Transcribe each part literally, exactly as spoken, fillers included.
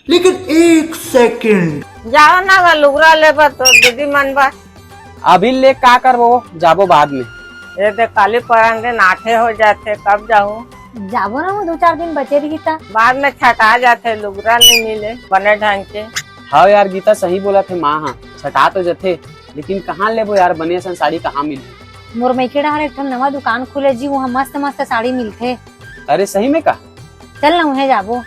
लेकिन एक सेकंड। जाओ ना गा लुगरा लेबर तो दीदी मन बर। अभी ले का करबो, जाबो बाद में। ये दे काली परन दिन आठे हो जाथे, कब जाहूँ? जाबो ना, वो दो चार दिन बचे रही था। बाद में छटा जाथे, लुगरा नहीं मिले बने ढंग के। हाँ यार गीता, सही बोला थे माँ। हाँ, छटा तो जथे, लेकिन कहाँ लेबो यार, बने असन साड़ी कहाँ मिलही? मोर मइके डहर एक ठन नवा दुकान खुले जी, वहाँ मस्त मस्त साड़ी मिलथे। अरे सही में का? चल ना, उहें जाबो।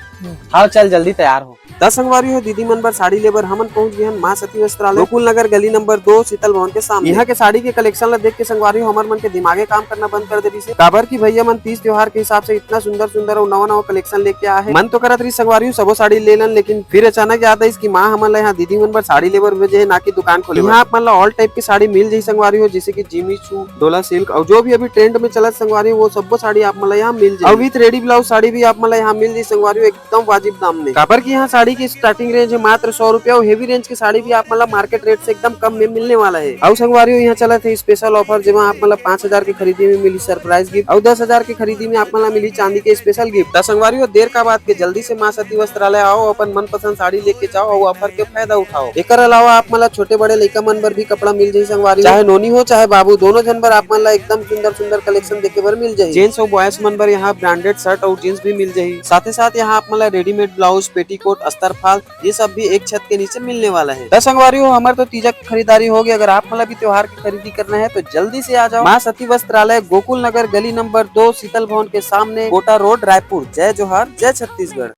हाँ चल, जल्दी तैयार हो। त संगवारी हो, दीदी मन बर साड़ी लेबर हमन पहुंच गए हन माँ सती वस्त्रालय, गोकुल नगर, गली नंबर दो, शीतल भवन के सामने। यहाँ के साड़ी के कलेक्शन ला देख के संगवारी हो, हमर मन के दिमागे काम करना बंद कर दे रहिसे, काबर कि भैया मन तीज त्योहार के हिसाब से इतना सुंदर सुंदर और नवा नवा कलेक्शन लेके आए हैं। मन तो करत रही संगवारी हो, सबो साड़ी ले लन, लेकिन फिर अचानक याद आइस कि माँ हमन ला यहाँ दीदी मन बर साड़ी लेबर भेजे है, ना कि दुकान खोले बर। यहाँ आप मन ला ऑल टाइप की साड़ी मिल जाही संगवारी हो, जैसे कि जिमी चू, डोला सिल्क और जो भी अभी ट्रेंड में चलत संगवारी हो, वो सब्बो साड़ी आप मन ला यहाँ मिल जाही। और विथ रेडी ब्लाउज साड़ी भी आप मन ला यहाँ मिल जाही संगवारी हो, एकदम वाजिब दाम में। काबर कि यहाँ साड़ी की स्टार्टिंग रेंज है मात्र सौ रुपया और हेवी रेंज की साड़ी भी आप मन ला मार्केट रेट से एकदम कम में मिलने वाला है। और संगवारी हो, यहाँ चलत है स्पेशल ऑफर, जेमा आप मन ला पाँच हजार के खरीदी में मिली सरप्राइज गिफ्ट और दस हजार के खरीदी में आप मन ला मिली चांदी के स्पेशल गिफ्ट। त संगवारी हो, देर का बात के, जल्दी से माँ सती वस्त्रालय आओ, अपन मनपसंद साड़ी लेके जाओ और ऑफर के फायदा उठाओ। एकर अलावा आप मन ला छोटे बड़े लइका मन बर भी कपड़ा मिल जाही संगवारी हो। चाहे नोनी हो चाहे बाबू, दोनों झन बर आप मन ला एकदम सुंदर सुंदर कलेक्शन देखे बर मिल जाही। जेंट्स और बॉयज मन बर यहाँ ब्रांडेड शर्ट और जींस भी मिल जाही। साथे साथ यहाँ आप मन ला रेडीमेड ब्लाउज, पेटीकोट, अस्तर फाल, ये सब भी एक छत के नीचे मिलने वाला है। त संगवारी हो, हमर तो तीजा की खरीदारी हो गई। अगर आप मन ला भी त्योहार की खरीदी करना है तो जल्दी से आ जाओ माँ सती वस्त्रालय, गोकुल नगर, गली नंबर दो, शीतल भवन के सामने, कोटा रोड, रायपुर। जय जोहार, जय छत्तीसगढ़।